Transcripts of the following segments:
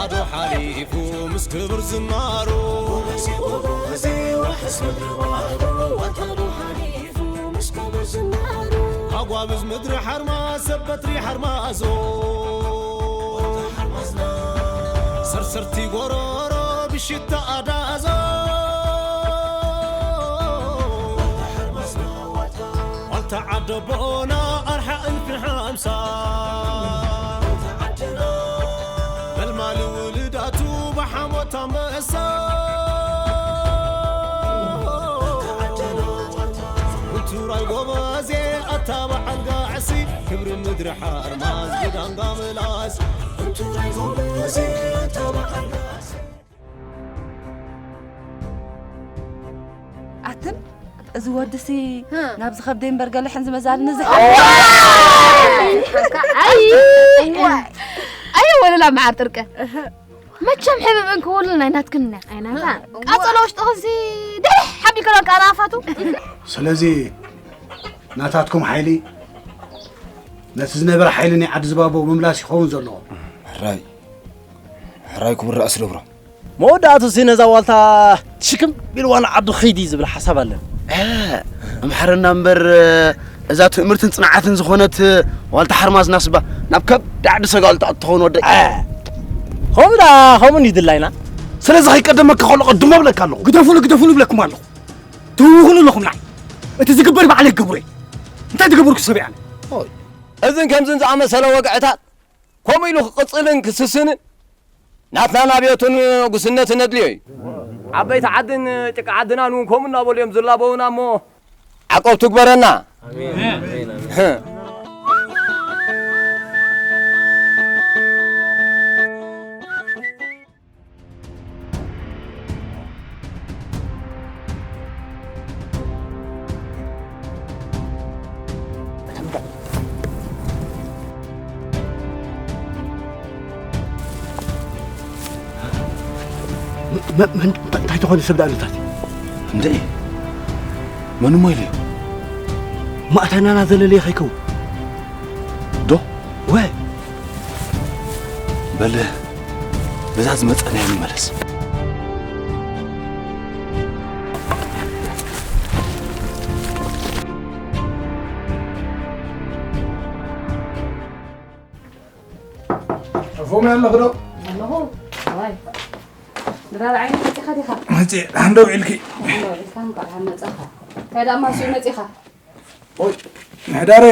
ኣዶ ሓሊፉ ምስ ክብር ዝናሩ። ጎበዜ፣ ጎበዜ፣ ዋሕስ ምድሪ ባሕሩ። ዋልታ ዶ ሓሊፉ ምስ ክብር ዝናሩ። ኣጓብዝ ምድሪ ሓርማዝ፣ ሰብ በትሪ ሓርማዞ። ዋልታ ሓርማዝና። ሰርሰርቲ ጎሮሮ ብሽታ ኣዳዞ። ዋልታ ሓርማዝና፣ ዋልታ ዓደቦና ኣርሓ እልፊ ሓምሳ። መልማሊ ውልዳቱ ብሓሞት ኣንበሳ። ውቱራይ ጎበዜ ኣታ በዓል ጋዕሲ፣ ክብሪ ምድሪ ሓርማዝ ብዳንጋ ምላስ። ውቱራይ ጎበዜ ኣታ በዓል ጋዕሲ። ኣትን፣ እዚ ወድሲ ናብ ዝኸብደይ እምበር ገለ ሕን ዝመዛልኒ ዝሕ ኣይ ኣይ ወለላ መዓር ጥርቀ መቸም ሕብብ እንክወሉ ናይ ናትክን እያ። ኣይናታ ቃጸሎ ውሽጥኽንሲ ድሕ ሓቢልከ ዶ ኣንቃራፋቱ። ስለዚ ናታትኩም ሓይሊ ነቲ ዝነበረ ሓይሊ ናይ ዓዲ ዝባቦ ምምላስ ይኸውን ዘለዎ። ሕራይ ሕራይ ክቡር ራእሲ ደብሮ። መወዳእቱ ሲ ነዛ ዋልታ ትሽክም ኢልዋ ንዓዱ ኸይዲ ዝብል ሓሳብ ኣለኒ። እ፣ እምሓረና እምበር፣ እዛ ትእምርትን ጽንዓትን ዝኾነት ዋልታ ሓርማዝ ናስባ ናብ ከብዲ ዓዲ ሰጋል ትኣቱ ትኸውን ወደይ። እ፣ ከምኡ ደኣ፣ ከምኡ እንድዩ ድላይና። ስለዚ ከይቀደመካ ከሎ ቅድሞ እብለካ ኣለኹ። ግደፉሉ፣ ግደፉሉ እብለኩም ኣለኹ። ትህውኹኑ ኣለኹም ንዓይ። እቲ ዝግበር ባዕለይ ክገብሮ እየ። እንታይ ዝገበርኩ ሰብ እየ ኣነ? ኦይ፣ እዝን ከምዝን ዝኣመሰለ ወግዕታት ከምኡ ኢሉ ክቕጽልን ክስስንን ናትና ናብዮትን ጉስነትን ነድልዮ እዩ። ዓበይቲ ዓድን ጭቃ ዓድናን እውን ከምኡ እናበሉ እዮም ዝላበዉና እሞ ዓቆብ ትግበረና። ኣሜን። ኣሜን። ኣሜን። መ-፣ መ-፣ መን-፣ እንታይ፣ እንታይ ዝኾነ ሰብ ደኣ ኣሎ ታሕቲ? እንደ መን እሞ ኢለዮ? ማእተናና ዘለለየ ከይከውን። ዶ? ወ። በል፣ በዛ ዝመጸናዮ ንመለስ። ኣፎም ኣለኹ ዶ? ኣለኹ። ዋይ። ድራር ዓይኒ መጺኻ ዲኻ? መጺ፣ ደሓን ደው ኢልኪ? ደው ኢልካ እንኳዕ ደሓን መጻኻ። እንታይ ደኣ ማስኡ መጺኻ? ኦይ፣ ምሕዳረ።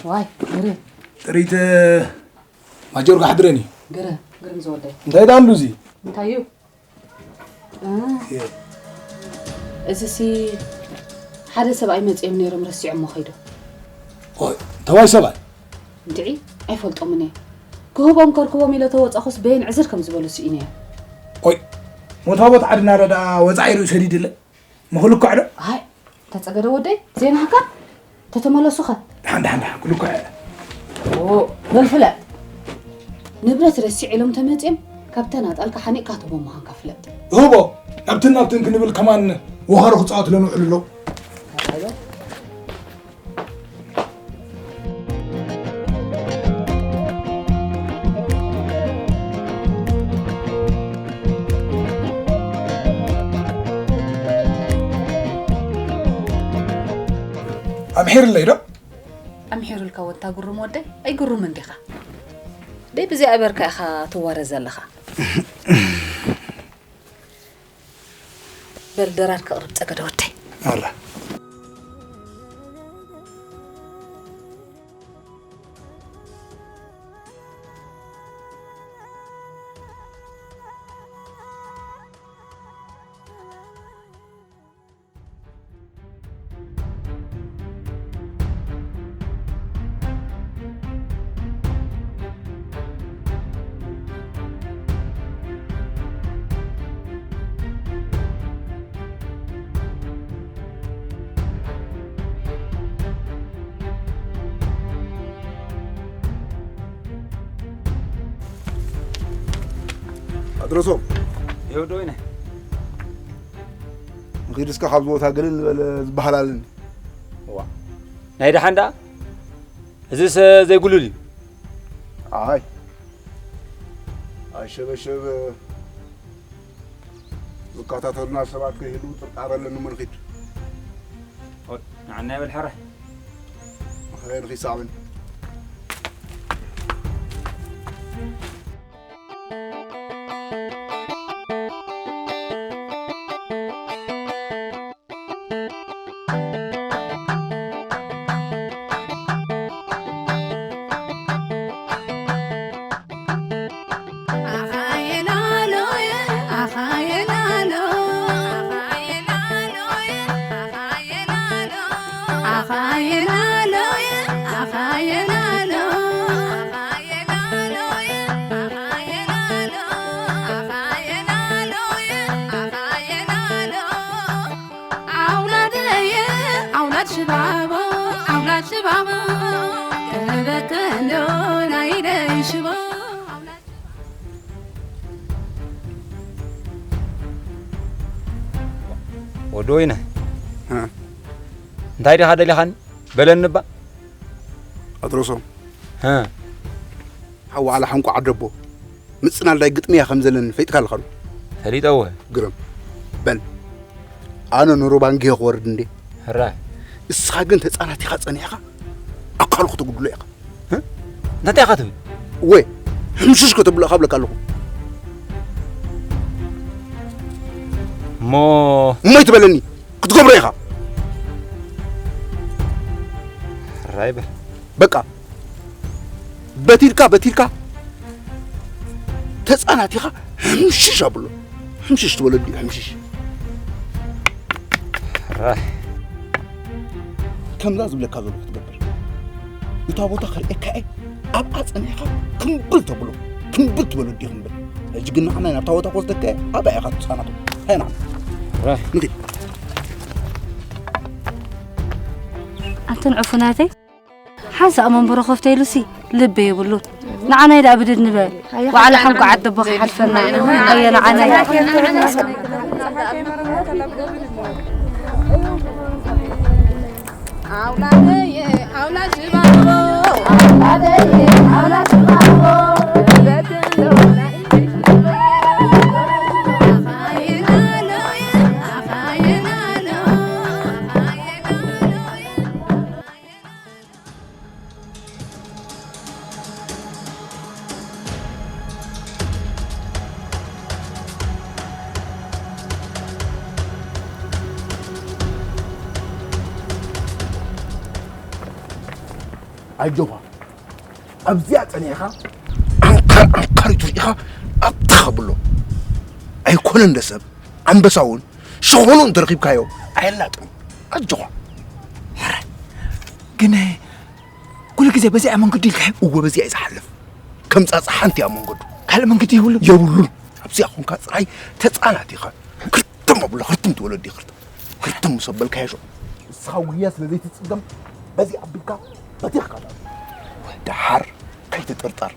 ዋይ፣ ግርም። ጥሪት ማጆር ክሓድረኒ። ግርም፣ ግርም ዝወደይ። እንታይ ደኣ ኣሉ እዚ? እንታይ እዩ? እ፣ የ- እዚሲ ሓደ ሰብኣይ መጺኦም ነይሮም ረሲዖሞ ከይዶም። ኦይ፣ ተዋይ ሰብኣይ? እንድዒ፣ ኣይፈልጦምን እየ። ክህቦም ከርክቦም ኢለ ተወጻኹስ በየን ዕዝር ከም ዝበሉ ስኢነ እየ። ኦይ፣ ሞታቦት ዓድና ረዳ ወጻኢ ርእዩ ሰዲድለ። ምኽልኳዕ ዶ? ኣይ፣ ተጸገደ ወደይ፣ ዜናህካ? ተተመለሱኸ? ደሓን፣ ደሓን፣ ደሓን፣ ክልኩዕ እየ። ኦ፣ በል ፍለጥ። ንብረት ረሲዕ ኢሎም ተመጺኦም፣ ካብተን ኣጣልካ ሓኒቕካ ትቦ ምዃንካ ፍለጥ። እህቦ፣ ናብትን ናብትን ክንብል ከማን ወኻሩ ክጻወትለን ውዕሉ ኣለዉ። ኣምሒርለይ ዶ? ኣምሒሩልካ ወታ ግሩም ወደይ፣ ኣይግሩምን ዲኻ? ደይ ብዚኣ እበርካ ኢኻ ትዋረ ዘለኻ። በል ደራር ከቕርብ ጸገደ ወደይ። ኣላ። ኣድረሶም። የውዶ ይነ። ንኺድ እስከ ካብዚ ቦታ ገለል ዝበለ ዝበሃል ኣለኒ። እዋ። ናይ ደሓን ደኣ? እዚስ ዘይጉሉል እዩ። ኣይ። ኣሸበሸብ ዝከታተሉና ሰባት ከይህልዉ ጥርጣረ ኣለኒ። ምርኺድ ንዓና ይበል ሕራይ። ኸይር ኺሳብን ኣውላደየ ኣውላድ ሽባቦ ኣውላድ ሽባቦ ከበከ እንዶ ናይደይ ሽቦ ወዲ ወይነ እንታይ ዲኻ ደሊኻኒ በለኒ እባ። ኣድረሶም ሓው ዋዕላ ሓንቆ ዓደቦ ምጽናልዳይ ግጥሚ እያ ከም ዘለኒ ፈይጥካ ኣለኻ ዶ? ፈሊጠ እወ። ግርም በል ኣነ ንሩባንጊ ክወርድ እንዴ? ሕራይ። እስኻ ግን ተጻናቲኻ ጸኒሕኻ ኣካሉ ክትጉድሎ ኢኻ። እንታይ ኢኻ ትብል? ወይ ሕምሽሽ ከተብሎ ኢኻ ብለካ ኣለኹ። እሞ እሞ ይትበለኒ ክትገብሮ ኢኻ። ሕራይ በል። በቃ በቲልካ በቲልካ ተጻናቲኻ ሕምሽሽ ኣብሎ። ሕምሽሽ ትበለዲ ሕምሽሽ። ሕራይ። ከምዛ ዝብለካ ዘለኹ ክትገብር። እታ ቦታ ከርእየካ እየ። ኣብኣ ጸኒሕካ ክምብል ተብሎ። ክምብል ትበለዲ ክምብል። ሕጂ ግን ንዓና ናብታ ቦታ ክወስደካ እየ። ኣብኣ ኢኻ ትጻናቶ። ሃይና። ሕራይ። ንኺድ። ኣንተን ዕፉናተይ ሓንሳእ መንበሮ ከፍተ ኢሉሲ ልቢ የብሉን። ንዓናይ ደኣ ብድድ ንበል። ዋዕላ ሓንጎ ዓዲ ኣቦ ክሓልፈና እዩ። ኣየ ንዓናይ። ኣጆኻ ኣብዚኣ ጸኒሕኻ ኣንካር ኣንካሪቱ ርኢኻ ኣብታ ብሎ ኣይኮነን ደሰብ ኣንበሳ እውን ሸኾኑ እንተረኺብካዮ ኣየላጥም ኣጆኻ። ግን ኩሉ ግዜ በዚኣ መንገዲ ኢልካ እወ በዚኣ እዩ ዝሓልፍ ከም ጻጻ ሓንቲ ኣብ መንገዱ ካልእ መንገዲ የብሉን የብሉን ኣብዚኣ ኾንካ ጽራይ ተጻናት ኢኻ ክርትም ኣብሎ ክርትም ትወለዲ ክርትም ክርትም ምስ ኣበልካዮ ሸው ንስኻ ውያ ስለ ዘይትጽገም በዚ ኣቢልካ በቲኽካ ደሓር ከይትጥርጠር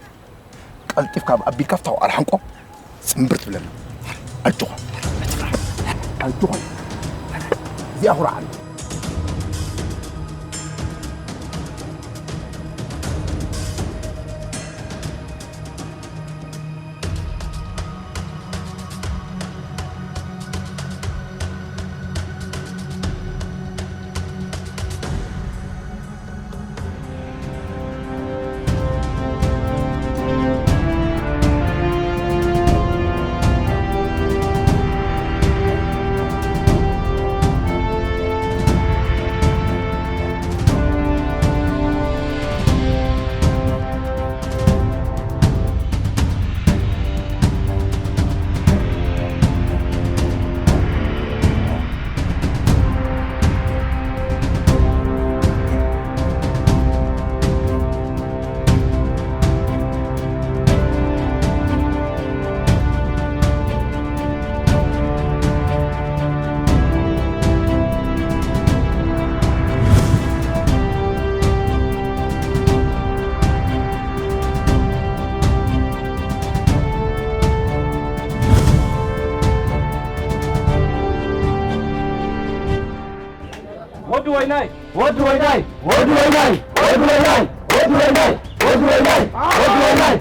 ቀልጢፍካ ኣቢልካ ፍታው ኣልሓንቆ ጽንብር ትብለና ኣጆኻ ኣይትፍራሕ ኣጆኻ እዚኣ ኩርዓኒ ወዲ ወይናይ ወዲ ወይናይ ወዲ ወይናይ ወዲ ወይናይ ወዲ ወይናይ ወዲ ወይናይ ወዲ ወይናይ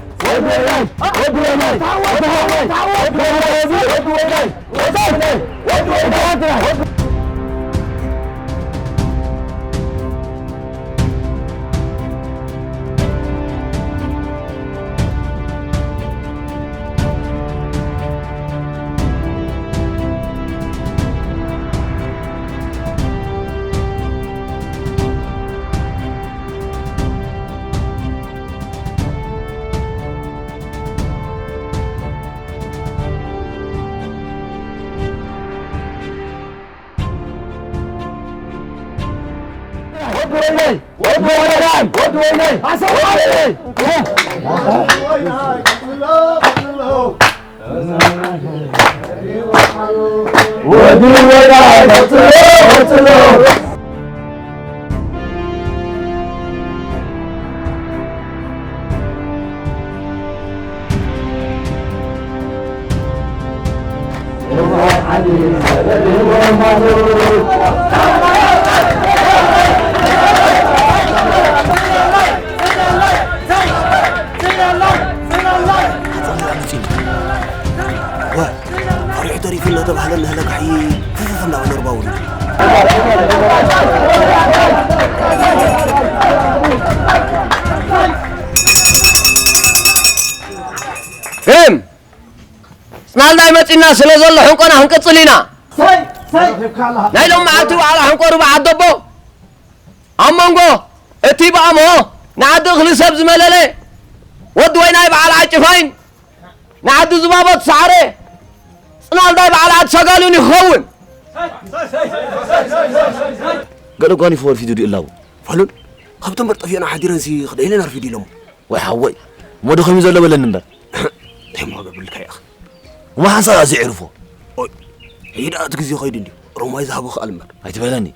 ፈሪሑ ተሪፉ እናተባህለ እናሃለካ ሕይ ፍፍፍ እናበለ ሩባ ውሪዱ። ግርም! ጽናልዳይ መጺና ስለ ዘሎ ሕንቆና ክንቅጽል ኢና። ናይ ሎም መዓልቲ በዓል ሕንቆ ሩባ ዓደቦ ኣብ መንጎ እቲ ብኣምሆ ንዓዲ እኽሊ ሰብ ዝመለለ ወዲ ወይናይ በዓል ዓጭፋይን ንዓዲ ዝባቦት ሳዕረ ጽናልዳይ በዓል ዓዲ ሰጋሉን ይኸውን። ገለ ጓኒፎ ወርፊዱ ድዩ እላቡ? ፋሉል፣ ካብቶም በር ጠፊእና ሓዲረንሲ ክደይለን ኣርፊዱ ኢሎም። ወይ ሓወይ፣ እሞ ደኸም እዩ ዘሎ በለኒ እምበር። እንታይ እሞ ክገብርልካ ኢኻ? እሞ ሓንሳብ ኣዚ ዕርፎ። ኦይ፣ ሕጂ ደኣ እቲ ግዜ ኸይዱ እንድዩ። ሮማይ ዝሃቦ ክኣል እምበር። ኣይትበለኒ።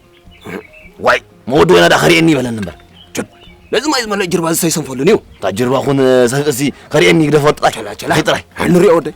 ዋይ፣ እሞ ወዲ ወይና ደኣ ከርእየኒ ይበለኒ እምበር። ችድ፣ ነዚ ማይ ዝመልእ ጅርባ እዚ ሰይሰንፈሉን እዩ። እታ ጅርባ ኹን ሰፍእሲ ከርእየኒ ግደፎ ጥራይ። ቸላ፣ ቸላ። ጥራይ። ንሪኦ ወደይ።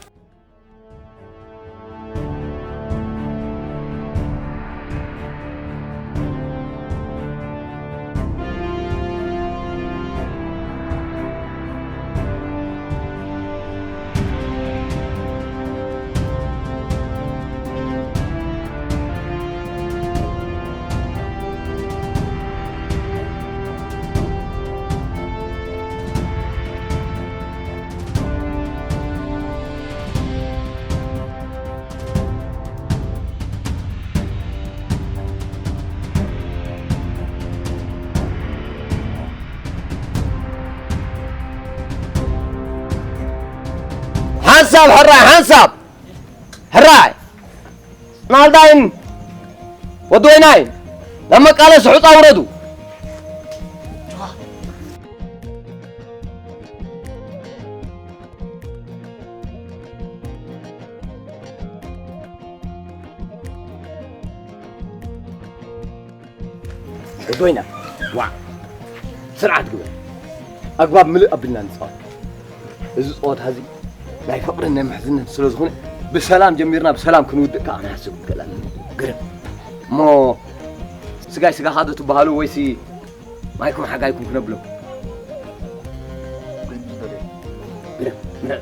ሓንሳብ ሕራይ፣ ሓንሳብ ሕራይ። ጽናልዳይን ወዲ ወይናይን ናብ መቃለሲ ሑጻ ውረዱ። ወዲ ወይና፣ ዋዕ፣ ስርዓት ግበር። ኣግባብ ምልእ ኣቢልና ንጻወት። እዚ ጸወታ እዚ ናይ ፍቕርን ናይ ምሕዝነትን ስለ ዝኾነ፣ ብሰላም ጀሚርና ብሰላም ክንውድእ ከኣ ክንሓስብ ንክእል ኣለና። ግርም። እሞ ስጋይ ስጋኻ ዶ ትበሃሉ ወይሲ ማይኩም ሓጋይኩም ክነብለኩም? ግርም። ምላእ።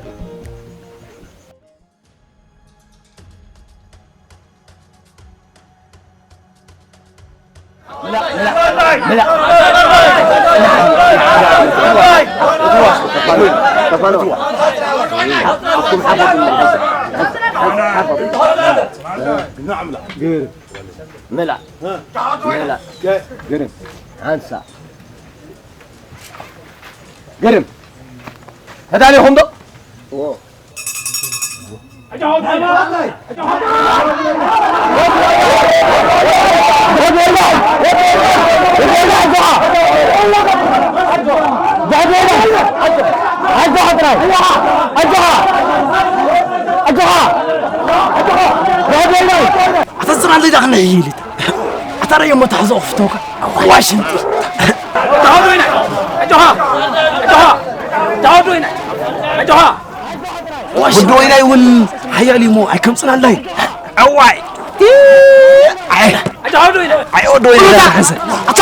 ምላእ። ግርም። ሓንሳ። ግርም። ተዳሊኹም ዶ? ኣታ ጽናለይ ዳኽነ ይልት። ኣታ ረየሞ ተሕዞ ክፍተውካ። ዋሽንቲ። ተዋዶ ኢና። ኣጆኻ። ኣጆኻ። ተዋዶ ኢና። ኣጆኻ። ወዲ ወይናይ እውን ሓያል እዩ እሞ ኣይከምጽናላይ። ኣዋይ። ኣይ። ኣጆኻ ወዲ ወይናይ። ኣይ ወዲ ወይናይ። ኣታ። ኣታ።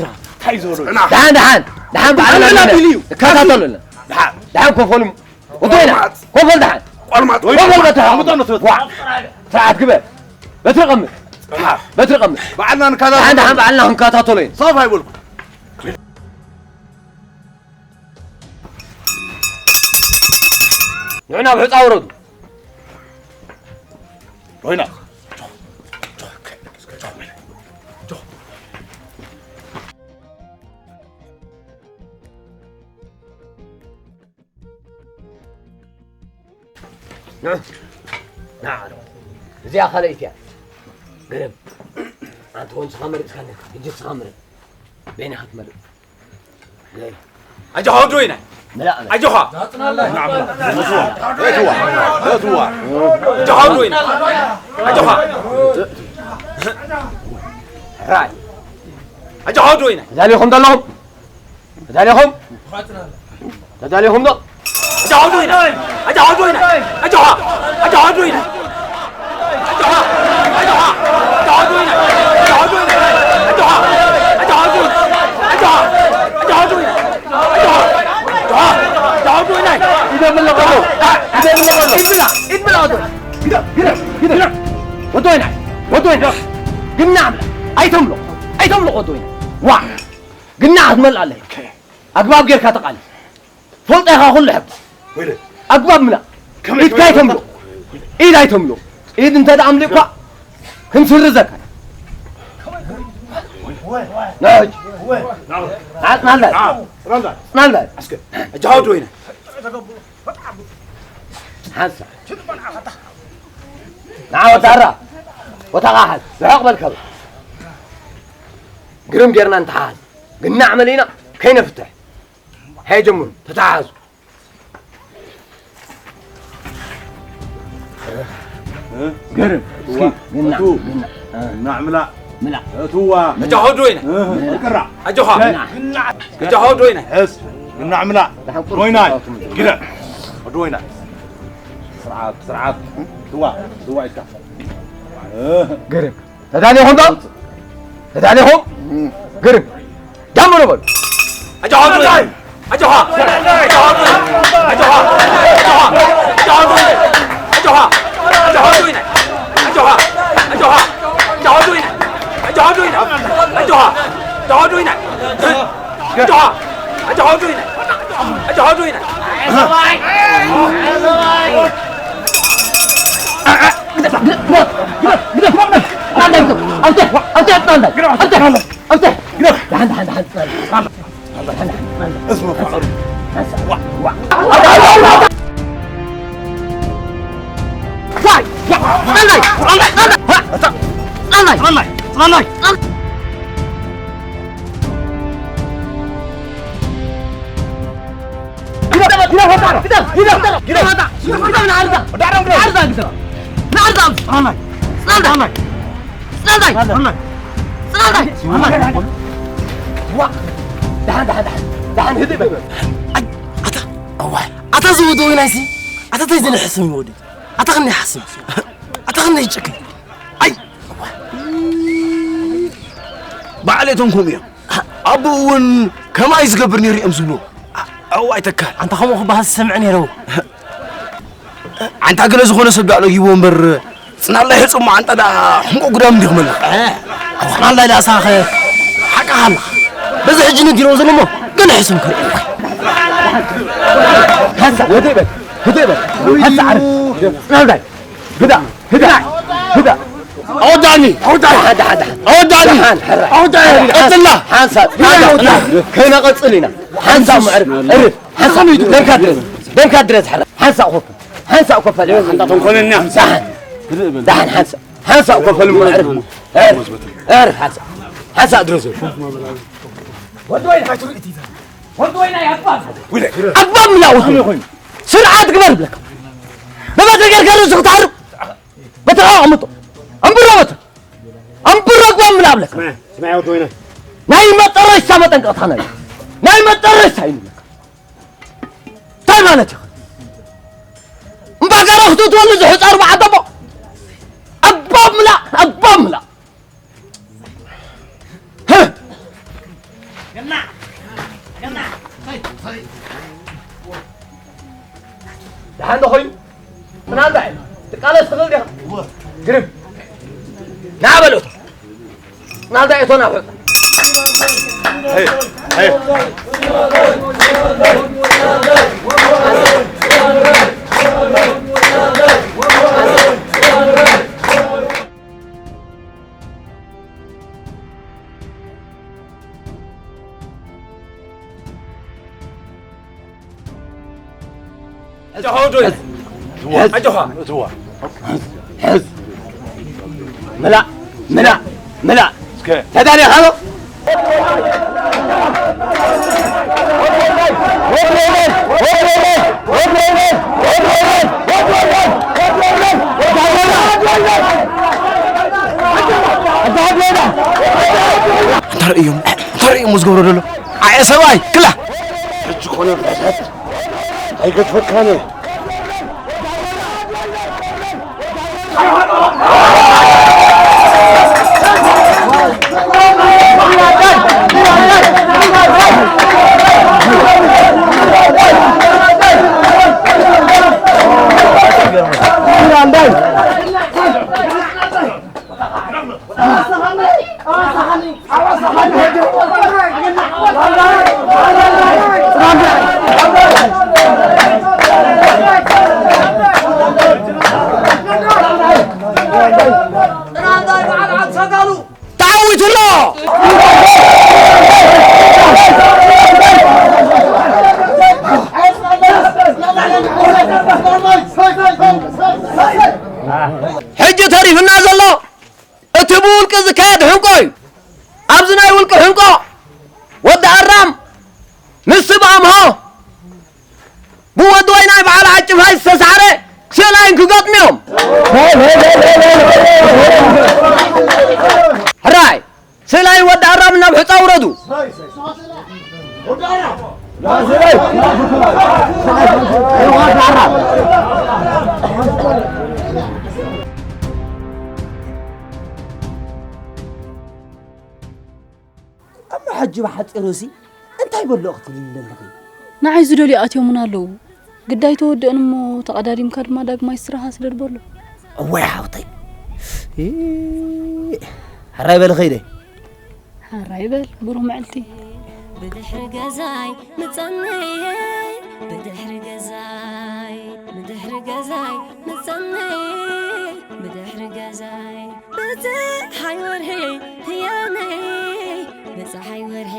በትርኻ። እንታይ እዩ ዝበሎ? ደሓን፣ ደሓን፣ ደሓን በዓልና ኣለና ቢሉ እዩ። እከታተሉና። ደሓን። ደሓን ኮፈሉ። ወደይና። ቆልማጥ። ኮፈል ደሓን። ቆልማጥ። ኮፈል በትርኻ። ኣምጦ ነው ትበል። ዋ። ስርዓት ግበር። በትሪ ቀምጥ። በትሪ ቀምጥ። በዓልና ንከታተሎ። ደሓን፣ ደሓን በዓልና ክንከታተሎ ኢና። ሶፍ ኣይበልኩ። ንዑ ናብ ሑጻ ውረዱ። ሮይና። ንዑ። ንዓ። እዚኣ ካልኣይቲ እያ። ግርም። ኣንተ ወንስኻ መሪጽካ ኣለካ። ሕጂ ንስኻ ምረጽ። በይንኻ ትመርጽ። ኣጆኻ ወዲ ወይናይ። ምላእ በል። ኣጆኻ። ኣጆኻ ወዲ ወይናይ። ኣጆኻ። ራይ። ኣጆኻ ወዲ ወይናይ። ተዳሊኹም ዶ ኣለኹም? ተዳሊኹም? ተዳሊኹም ዶ? ኣጆኻ ወዲ ወይናይ። ኣጆኻ ወዲ ወይናይ። ኣጆኻ። ኣጆኻ ወዲ ወይናይ። ወዶይና፣ ወዶይና፣ ግና ኣምላኽ ኣይተምልኾ፣ ኣይተምልኾ ወዶይና። ዋ፣ ግና ክትመልእ ኣለካ። ኣግባብ ጌርካ ተቓለስ። ፈልጠ ኢኻ ኩሉ ሕጊ። ወይለ። ኣግባብ ምላ። ከመይ ኢድካ ኣይተምልኽ። ኢድ ኣይተምልኽ። ኢድ እንተ ደኣ ኣምሊቕካ ክንስርዘካ። ንሕጂ። ናጽናላይ። ጽናላይ። እስከ። እጃ ወዲ ወይነ። ሓንሳ። ንዓ ወታራ። ቦታኻ ሓዝ። ርሕቕ በል ካብ። ግርም ጌርና እንተሓዝ። ግናዕ መሊእና ከይነፍትሕ። ሃየ ጀምሩ፣ ተተሓሓዙ። ግርም፣ እስኪ፣ ግናዕ፣ እቱ፣ ግናዕ። ግናዕ ምላእ። ምላእ። እትዋ። እጃ ሆዶ ወይነ። እ፣ ቅራ። ኣጆኻ። ግናዕ። እጃ ሆዶ ወይነ። ሕስ፣ ግናዕ ምላእ። ዶይናይ። ግረ። ዶይናይ። ስርዓት፣ ስርዓት። እትዋ፣ እትዋ ኢልካ። እ። ግርም። ተዳሊኹም ዶ? ተዳሊኹም? ግርም። ጀምሩ በሉ። ኣጆኻ፣ ኣጆኻ፣ ኣጆኻ፣ ኣጆኻ፣ ኣጆኻ። ግዳ ፈጣሪ፣ ግዳ፣ ግዳ፣ ግዳ ፈጣሪ፣ ግዳ ፈጣሪ፣ ንዓርዛ፣ ንዓርዛ ግዳ፣ ንዓርዛ ኣብዚ። ኣናይ፣ ጽናልታይ፣ ኣናይ፣ ጽናልታይ፣ ኣናይ፣ ጽናልታይ፣ ኣናይ። ዋ፣ ደሓን፣ ደሓን፣ ደሓን፣ ደሓን፣ ህድእ በል። ኣይ፣ ኣታ፣ ኣዋይ፣ ኣታ ዝወደወ ናይሲ፣ ኣታ እንታይ ዝንሕስም ይወዲ? ኣታ ክንደይ ሓስም፣ ኣታ ክንደይ ጨክን። ኣይ፣ ባዕለቶም ከምኡ እዮም። ኣቦኡ እውን ከማይ ዝገብር ነይሩ እዮም ዝብሉ። ኣው ኣይተካል። ኣንታ ከምኡ ክበሃል ዝሰምዕ ነይሩ። ኣንታ ገለ ዝኾነ ሰብ ዳኣ ለጊቦ እምበር፣ ጽናላይ ህጹም ኣንታ ዳ ሕንቆ ጉዳም እንዲኹም ኣላ። ጽናላይ ዳኣ ሳኸ ሓቃ ኣላ። በዚ ሕጂ ነጊርዎ ዘሎ እሞ ገለ ሕሱም ከርኢ። ሃሳ፣ ወደ በል፣ ወደ በል። ሃሳ ዓርፍ። ጽናላይ፣ ግዳ፣ ግዳ፣ ግዳ። ኣወዳኒ፣ ኣወዳኒ፣ ሓደ፣ ሓደ። ኣወዳኒ፣ ደሓን፣ ሕራይ። ኣወዳኒ፣ ቀጽላ። ሓንሳብ፣ ከይነቐጽል ኢና። ሓንሳብ መዕርፍ፣ እርፍ። ሓንሳብ፣ ደምካ ድረስ፣ ደምካ ድረስ፣ ሕራይ። ሓንሳብ ኮፈል፣ ሓንሳብ ኮፈል። ኣንታ ተንኮለኛ። ደሓን፣ ደሓን፣ ሓንሳብ፣ ሓንሳብ ኮፈል መዕርፍ። እርፍ፣ እርፍ፣ ሓንሳብ፣ ሓንሳብ ድረስ። ወዲ ወይና፣ ወዲ ወይና፣ ኣግባብ፣ ኣግባብ ምላውት። ስርዓት ግበር ብለካ። በበትሪ ጌርካ ርእሱ ክትዓርብ። በትሪ ኣቕምጦ። ኣንብሮ በትሪ። ኣንብሮ ኣግባብ ምልኣ ብለካ። ስማዕ፣ ስማዕ ወዲ ወይነ። ናይ መጠረሽታ መጠንቀቕታ ናይ። ናይ መጠረሽታ እዩ ዝብለካ። እንታይ ማለት እዩ? እምባጋሮ ክትእትወሉ ዝሕፃር በዓል ኣቦ። ኣባብ ምላእ፣ ኣባብ ምላእ። ደሓን ዶ ኮይኑ? ጽናልታይ፣ ትቃለስ ትኽእል ዲኻ? ግርም። ና በል እቶ። ጽናልታይ፣ እቶ ናብ ሕጻ። ኣጆኻ ወዲ ወይነ። ኣጆኻ። ሕዝ። ምላእ፣ ምላእ፣ ምላእ። እስከ። ተዳሊኻ ዶ? እንታይ ርእዮም፣ እንታይ ርእዮም ዝገብሮ ዘሎ? ኣየ ሰብኣይ፣ ክላ! ሕጂ ኮነ ብሕሰት ኣይገድፈካን እየ። ተዓዊቱ ኣሎ። ሕጂ ተሪፍና ዘሎ እቲ ብውልቂ ዝካየድ ሕንቆ እዩ። ኣብዚ ናይ ውልቂ ሕንቆ ወዲ ኣራም ምስ ብኣምሆ ብወዲ ወይናይ በዓል ዓጭፋይ ዝተሳዕረ ስእላይን ክገጥሙ እዮም። ሕራይ ስእላይን ወዲ ኣራም ናብ ሕፃ ውረዱ። እሞ ሕጂ ብሓጺሩሲ እንታይ በልኦ ክትብልኒ ኣለኺ? ንዓይ ዝደልዩ ኣትዮምና ኣለዉ። ግዳይ ተወድአን እሞ ተቐዳዲምካ ድማ ዳግማይ ስራኻ ስደድ በሎ። እዋይ ሓውተይ። ኢ፣ ሕራይ በል ኸይደ። ሕራይ በል፣ ብሩህ መዕልቲ። ብድሕሪ ገዛይ ምጸነይ፣ ብድሕሪ ገዛይ፣ ብድሕሪ ገዛይ ምጸነይ፣ ብድሕሪ ገዛይ። ብጸሓይ ወርሒ ህያነይ፣ ብጸሓይ ወርሒ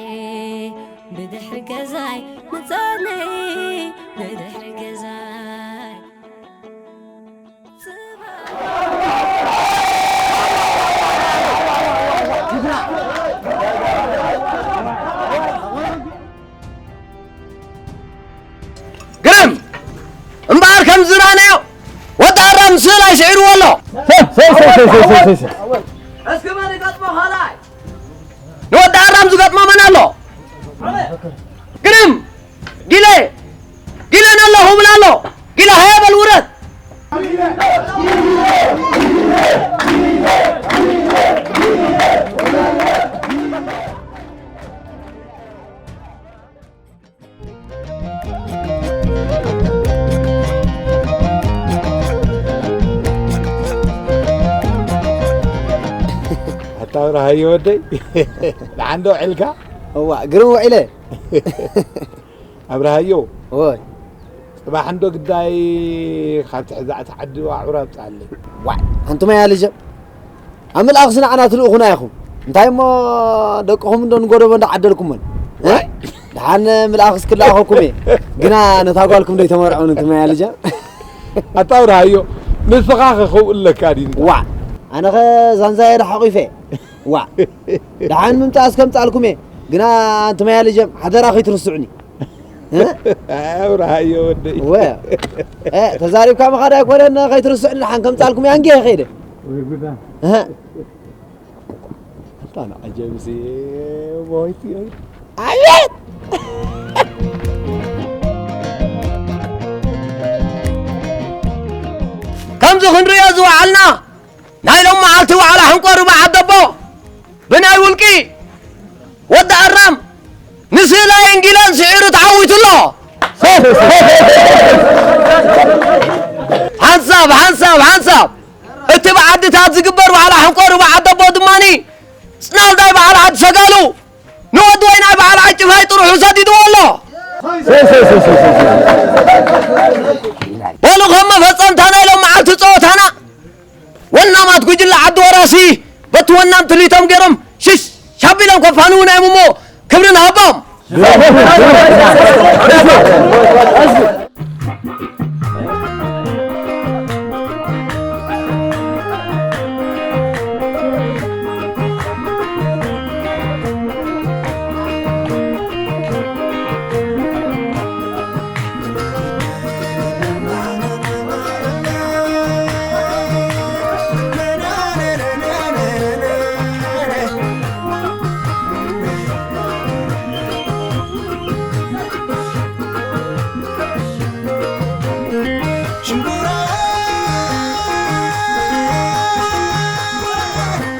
ብድሕሪ ገዛይ ምጸነይ፣ ብድሕሪ ገዛይ። ግርም! ስዒርዎ ኣሎ። ሰብ ሰብ ሰብ ሰብ ሰብ ሰብ ሰብ። እስኪ መን ይገጥሞ ካልኣይ? ንወዲ ኣራም ዝገጥሞ መን ኣሎ? ግርም፣ ጊለ፣ ጊለ ነሎ፣ ሁብል ኣሎ። ጊለ ሃያ በል ውረድ። ኣታ ኣብርሃዮ ወደይ፣ ደሓን ዶ ውዒልካ? እዋ፣ ግርም ውዒለ። ኣብርሃዮ፣ ወይ። ጽባሕ እንዶ ግዳይ ካብ ትሕዛእቲ ዓዲ ዋዕሮ ኣብጻለይ። ዋዕ፣ ኣንቱም ኣያ ልጀም፣ ኣብ ምልኣኽሲ ንዓና ትልእኹና ኢኹም። እንታይ እሞ ደቅኹም እንዶ ንጎደቦ እንዶ ዓደልኩሞን። እ? ዋይ። ደሓን ምልኣኽስ ክልኣኸኩም እየ። ግና ነታ ጓልኩም ዶ ይተመርዑን እንቱም ኣያ ልጀም? ኣታ ኣብርሃዮ፣ ንስኻ ከ ከምኡ ኣለካ ድዩ? ዋዕ፣ ኣነኸ ዛንዛየ ዶ ሓቂፈ? ዋዕ፣ ደሓን ምምጻእስ ከምጻልኩም እየ። ግና እንቱም ኣያ ልጀም፣ ሓደራ ከይትርስዑኒ። እ? ኣብርሃዮ ወደይ። ወ-፣ እ፣ ተዛሪብካ ምኻድ ኣይኮነን፣ ከይትርስዕኒ ደሓን ከምጻልኩም እየ፣ ኣንጊሀ ከይደ። ወይ ጉዳ። እህ። ኣታ ንዓጀብሲ፣ ሞይቲ፣ ኣቤት! ከምዚ ክንሪኦ ዝወዓልና፣ ናይ ሎም መዓልቲ ዋዕላ ሕንቆ ርብዓ ዓደቦ ብናይ ውልቂ ወዲ ኣራም ንስእላይን ጊለን ስዒሩ ተዓዊቱ ኣሎ። ሓንሳብ፣ ሓንሳብ፣ ሓንሳብ እቲ ብዓድታት ዝግበር ዋዕላ ሕንቆ ርብዓ ዓደቦ ድማኒ ጽናልዳይ በዓል ዓዲ ሰጋሉ ንወዲ ወይናይ በዓል ዓዲ ጭፍራይ ጥርሑ ሰዲድዎ ኣሎ። በሉ ከም መፈጸምታ ናይ ሎም መዓልቲ ጸወታና ወናማት ጉጅለ ዓዲ ወራሲ በቲ ወናም ትልሂቶም ገይሮም ሽሽ ኣቢሎም ከፋንዉና እዮም እሞ ክብሪ ንሃቦም። ሽንጉራ፣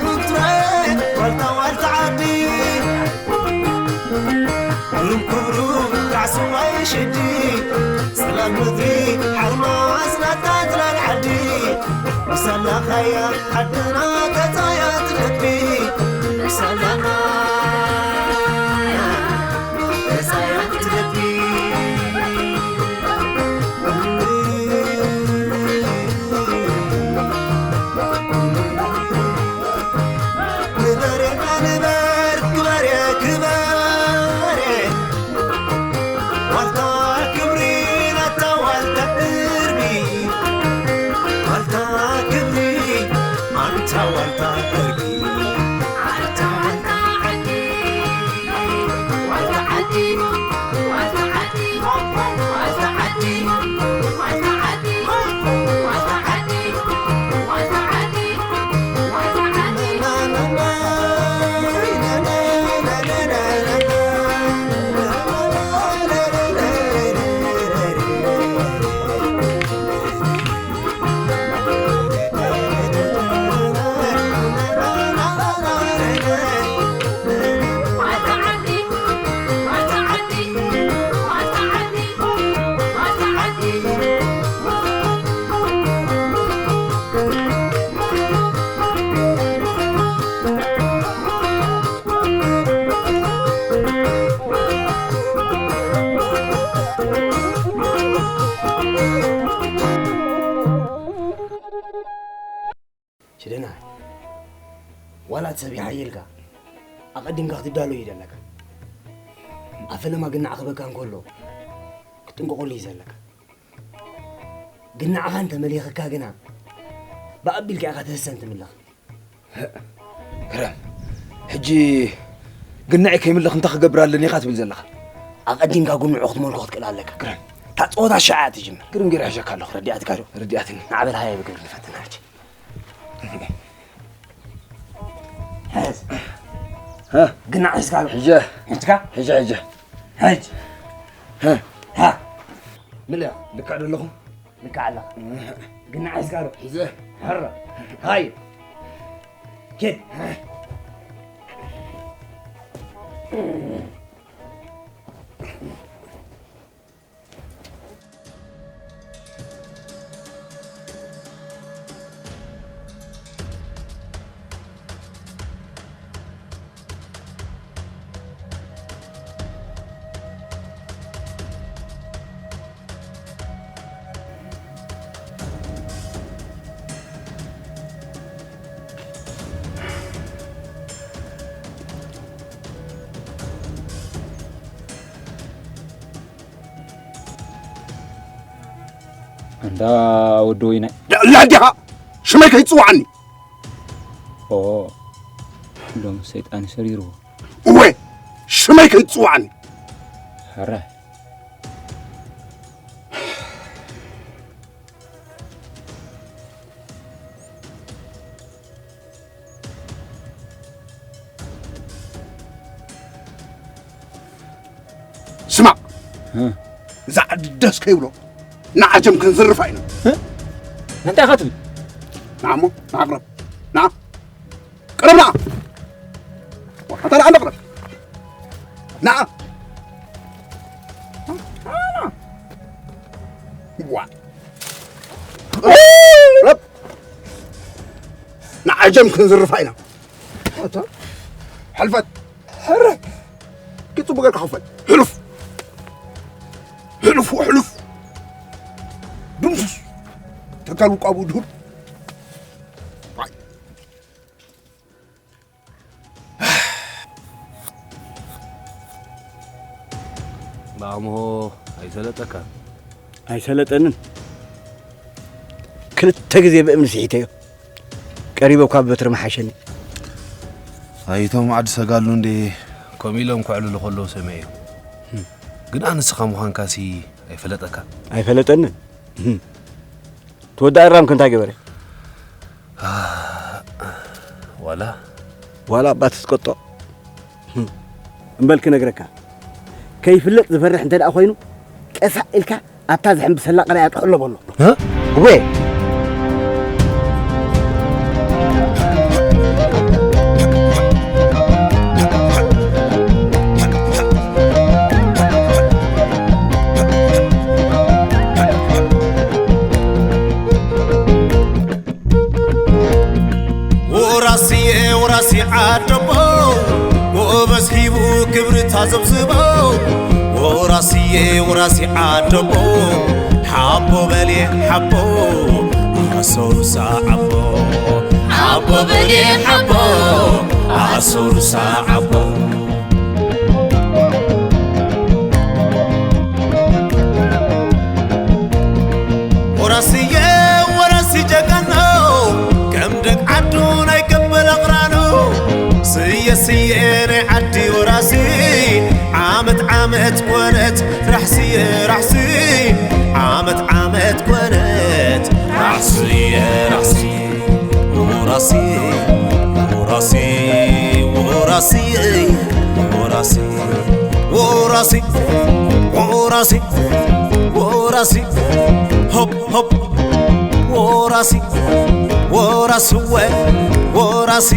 ቁጥረ፣ ዋልታ፣ ዋልታ ዓዲ። ክብሩ ክብሩ ራዕሲ ማይ ሽዲ፣ ሰላም ምድሪ ሓርማዝ ናታ ጽላል ዓዲ። ምሳላኻያ ዓድና ገጻያ ትደቢ፣ ምሳላና ገጻያ ትደቢ። ንበሬና ንበር ክበሬ ክበሬ ዋልታ ክብሪ ናታ ዋልታ እርቢ ዋልታ ክብሪ ኣንታ ዋልታ እርቢ ኣንታ ዋልታ ዓዲ ዋልታ ዓዲ ዋልታ ዓዲ ዋልታ ዓዲ ሽደና፣ ዋላ እቲ ሰብ ይሓይልካ፣ ኣቐዲምካ ክትዳሎ እዩ ዘለካ። ኣብ ፈለማ ግናዕ ክበካ እንከሎ፣ ክትጥንቀቐሉ እዩ ዘለካ። ግናዕኻ እንተመሊኽካ ግና፣ ብኣቢልካ ኢኻ ተህሰን ትምለኽ። ክረም፣ ሕጂ ግናዒ ከይምለኽ እንታይ ክገብር ኣለኒ ኢኻ ትብል ዘለኻ? ኣቐዲምካ ግንዑ ክትመልኮ ክትክእል ኣለካ። ክረም፣ እታ ጸወታ ሸዓ ትጅምር። ግርም ገይረ ሕሸካ ኣለኹ። ረዲኣትካ ዶ? ረዲኣትኒ። ንዓበል ሃያ ብግብሪ ንፈትን ሕጂ። ሕዝ። ሃ? ግና ሒዝካ ዶ? ሕጂ። ሒዝካ? ሕጂ፣ ሕጂ። ሕጅ። ሃ? ሃ? ምልእ። ልክዕ ዶ ኣለኹ? ልክዕ ኣለኻ። ግና ሒዝካ ዶ? ሒዘ። ሕረ። ሃይ። ኪድ። ኣንታ ወዲ ወይናይ። ላዲኻ ሽመይ ከይትጽውዓኒ። ኦ፣ ሎም ሰይጣን ሰሪርዎ። እወ፣ ሽመይ ከይትጽውዓኒ። ሕረ። ስማዕ፣ እ። እዛ ዓዲ ደስ ከይብሎ ንዓጀም ክንዝርፋ ኢና። እ? እንታይ ኢኻ ትብል? ንዓሞ፣ ንዓቕረብ፣ ንዓ፣ ቅረብ ንዓ። ኣታ ንዓ እንዳ ቅረብ። ንዓ። ዋ። ቅረብ። ንዓጀም ክንዝርፋ ኢና። ኣታ፣ ሕልፈት። ሕረ። ኪድ ጽቡቕ ጌርካ ክፈል። ሕሉፍ። ሕሉፍ፣ ሕሉፍ። ድምሱስ። ተካል ውቃቡ ድሁል። ብኣምሆ ኣይሰለጠካን? ኣይሰለጠንን። ክልተ ግዜ ብእምኒ ስሒተዮ። ቀሪበ እኳ ብበትሪ ምሓሸኒ። ኣይቶም ዓዲ ሰጋሉ እንዴ ከምኡ ኢሎም ከዕልሉ ከለዉ ሰሚዐ እዮም። ግን ኣንስኻ ምዃንካሲ ኣይፈለጠካን? ኣይፈለጠንን። ትወዲ ኣራም ከ እንታይ ገበረ? ዋላ ዋላ ኣባት ትቀጦ። እምበል ክነግረካ፣ ከይፍለጥ ዝፈርሕ እንተ ደኣ ኮይኑ፣ ቀሳእ ኢልካ ኣብታ ዝሕምብሰላ ቀላይ ኣጥሕሎ በሎ። እ? እወ። ወራስየ ወራሲ ዓደቦ፣ ጎበዝ ሂቡ ክብሪ ታዘብዝቦ። ወራስየ ወራሲ ዓደቦ፣ ሓቦ በልየ ሓቦ፣ ኣሰሩሳ ዓቦ። ሓቦ በልየ ሓቦ፣ ኣሰሩሳ ዓቦ። ወራስየ ወራሲ ጀጋኖ፣ ከም ደግ ዓዱ ናይ ገበል ኣቕራኑ። ስየ ስየ ናይ ዓዲ ወራሲ፣ ዓመት ዓመት ኮነት ራሕስየ ራሕሲ። ዓመት ዓመት ኮነት ራሕስየ ራሕሲ። ወራሲ፣ ወራሲ፣ ወራሲ፣ ወራሲ፣ ወራሲ፣ ወራሲ፣ ወራሲ፣ ሆፕ፣ ሆፕ፣ ወራሲ፣ ወራስወ፣ ወራሲ፣